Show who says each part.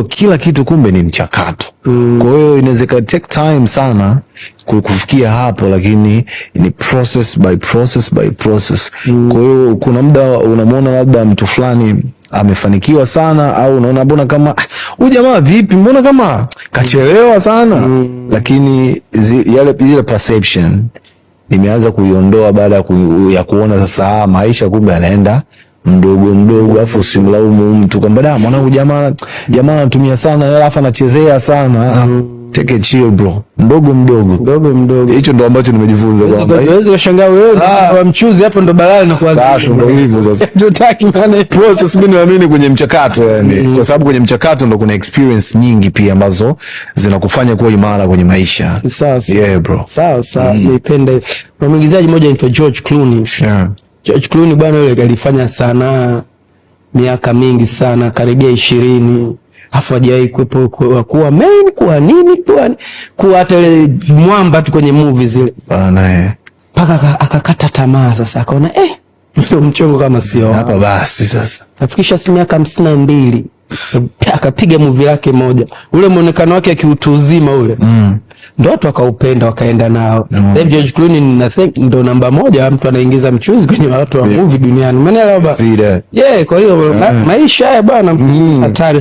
Speaker 1: Kila kitu kumbe ni mchakato. Kwa hiyo inaweza take time sana kufikia hapo, lakini ni process by process by process. Kwa hiyo kuna muda unamwona labda mtu fulani amefanikiwa sana, au unaona mbona kama, "Ah, huyu jamaa vipi, mbona kama kachelewa sana," lakini ile perception nimeanza kuiondoa baada ya kuona sasa, ah, maisha kumbe anaenda mdogo mdogo, afu usimlaumu mtu kwamba, "Da, mwanangu, jamaa anatumia sana hela afu anachezea sana." Take it chill, bro, mdogo mdogo.
Speaker 2: Mdogo mdogo.
Speaker 1: Hicho ndo ambacho nimejifunza kwamba
Speaker 2: Huwezi kushangaa wewe wa mchuzi hapo ndo balaa na kuanza.
Speaker 1: Sasa ndo hivyo sasa.
Speaker 2: Tutaki maana
Speaker 1: Process, mimi naamini kwenye mchakato yani, kwa sababu kwenye mchakato ndo kuna experience nyingi pia ambazo zinakufanya kuwa imara kwenye maisha.
Speaker 2: Sawa sawa.
Speaker 1: Yeah, bro.
Speaker 2: Sawa sawa, niipende. Kuna mwigizaji mmoja anaitwa George Clooney. George Clooney bwana, yule alifanya sanaa miaka mingi sana, karibia 20, afu hajawahi kuwepo kuwa main, kuwa nini, kuwa hata ile mwamba tu kwenye movie zile.
Speaker 1: Bana, eh.
Speaker 2: Mpaka akakata tamaa sasa, akaona, eh, ndio mchongo kama sio
Speaker 1: Hapa basi sasa.
Speaker 2: Afikisha si miaka 52, akapiga movie lake moja, ule muonekano wake akiutu uzima ule ndo watu wakaupenda, wakaenda nao. Sasa George Clooney na think ndo namba moja mtu anaingiza mchuzi kwenye watu wa movie duniani, umeelewa ba?
Speaker 1: See that.
Speaker 2: Yeah, kwa hiyo maisha haya bwana, hatari sana.